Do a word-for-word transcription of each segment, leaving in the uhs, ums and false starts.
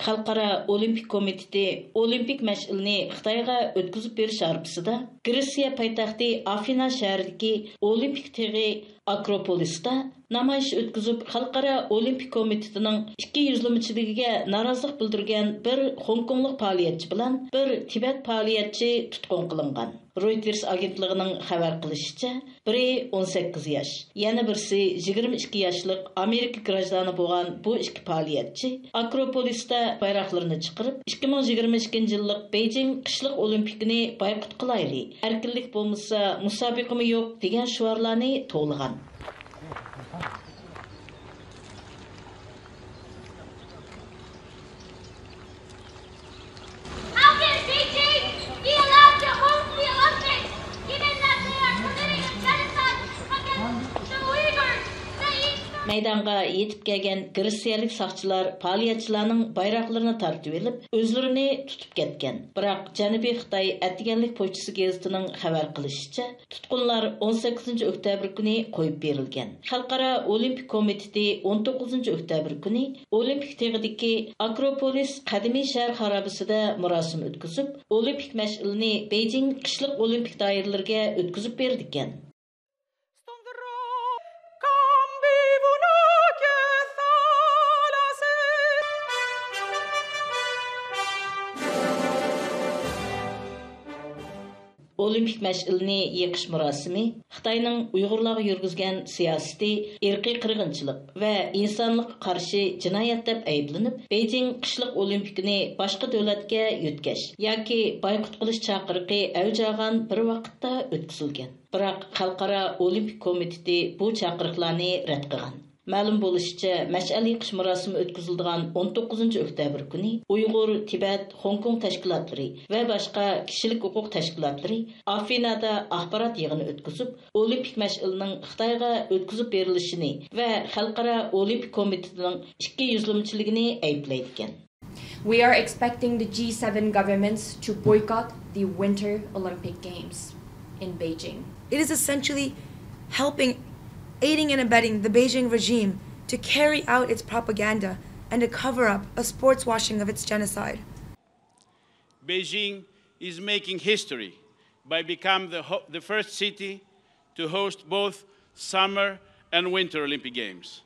خەلقئارا ئولىمپىك كومىتېتى ئولىمپىك مەشئىلىنى خىتايغا ئۆتكۈزۈپ بېرىش ھارپىسىدا، گرېتسىيە پايتەختى ئافىنا شەھىرىدىكى ئولىمپىك تېغى ئاكروپولىستا نامايىش ئۆتكۈزۈپ، خەلقئارا ئولىمپىك كومىتېتىنىڭ ئىككى يۈزلىمىچىلىكىگە نارازىلىق بىلدۈرگەن بىر خوڭكوڭلۇق پائالىيەتچى بىلەن بىر تىبەت پائالىيەتچى تۇتقۇن قىلىنغان. رويتېرس ئاگېنتلىقىنىڭ خەۋەر قىلىشىچە، بىرى ئون سەككىز ياش، يەنە بىرسى يىگىرمە ئىككى ياشلىق ئامېرىكا گراژدانى بولغان بۇ ئىككى پائالىيەتچى ئاكروپولىستا بايراقلىرىنى چىقىرىپ، ئىككى مىڭ يىگىرمە ئىككىنچى يىللىق بېيجىڭ قىشلىق ئولىمپىكىنى بايقۇت قىلايلى، ئەركىنلىك بولمىسا، مۇسابىقىمۇ يوق دېگەن شوئارلارنى توۋلىغان. How can Beijing be allowed to host the Olympics, given that they are committing a genocide against the Uyghurs, the East مەيدانغا يېتىپ كەلگەن گرېتسىيەلىك ساقچىلار پائالىيەتچىلەرنىڭ بايراقلىرىنى تارتىۋېلىپ، ئۆزلىرىنى تۇتۇپ كەتكەن. بىراق، جەنۇبىي خىتاي ئەتىگەنلىك پوچتىسى گېزىتىنىڭ خەۋەر قىلىشىچە، تۇتقۇنلار ئون سەككىزىنچى ئۆكتەبىر كۈنى قويۇپ بېرىلگەن. خەلقئارا ئولىمپىك كومىتېتى ئون توققۇزىنچى ئۆكتەبىر كۈنى ئولىمپىك تېغىدىكى ئاكروپولىس قەدىمىي شەھەر خارابىسىدە مۇراسىم ئۆتكۈزۈپ، ئولىمپىك مەشئىلىنى بېيجىڭ قىشلىق ئولىمپىك دائىرىلىرىگە ئۆتكۈزۈپ بېرىدىكەن. ئولىمپىك مەشئىلىنى يېقىش مۇراسىمى خىتاينىڭ ئۇيغۇرلارغا يۈرگۈزگەن سىياسىتى ئىرقىي قىرغىنچىلىق ۋە ئىنسانلىققا قارشى جىنايەت دەپ ئەيىبلىنىپ، بېيجىڭ قىشلىق ئولىمپىكىنى باشقا دۆلەتكە يۆتكەش ياكى بايقۇت قىلىش چاقىرىقى ئەۋج ئالغان بىر ۋاقىتتا ئۆتكۈزۈلگەن. بىراق خەلقئارا ئولىمپىك كومىتېتى بۇ چاقىرىقلارنى رەت قىلغان. مەلۇم بولۇشىچە، مەشئەل يېقىش مۇراسىمى ئۆتكۈزۈلىدىغان ئون توققۇزىنچى ئۆكتەبىر كۈنى ئۇيغۇر، تىبەت، خوڭكوڭ تەشكىلاتلىرى ۋە باشقا كىشىلىك ھوقۇق تەشكىلاتلىرى ئافىنادا ئاخبارات يىغىنى ئۆتكۈزۈپ، ئولىمپىك مەشئىلىنىڭ خىتايغا ئۆتكۈزۈپ بېرىلىشىنى ۋە خەلقئارا ئولىمپىك كومىتېتىنىڭ ئىككى يۈزلىمىچىلىكىنى ئەيىبلەيدىكەن. We are expecting the G seven governments to boycott the Winter Olympic Games in Beijing. It is essentially helping, aiding and abetting the Beijing regime to carry out its propaganda and to cover up a sports washing of its genocide. Beijing is making history by becoming the, ho- the first city to host both Summer and Winter Olympic Games.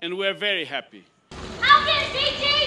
And we're very happy. How can Beijing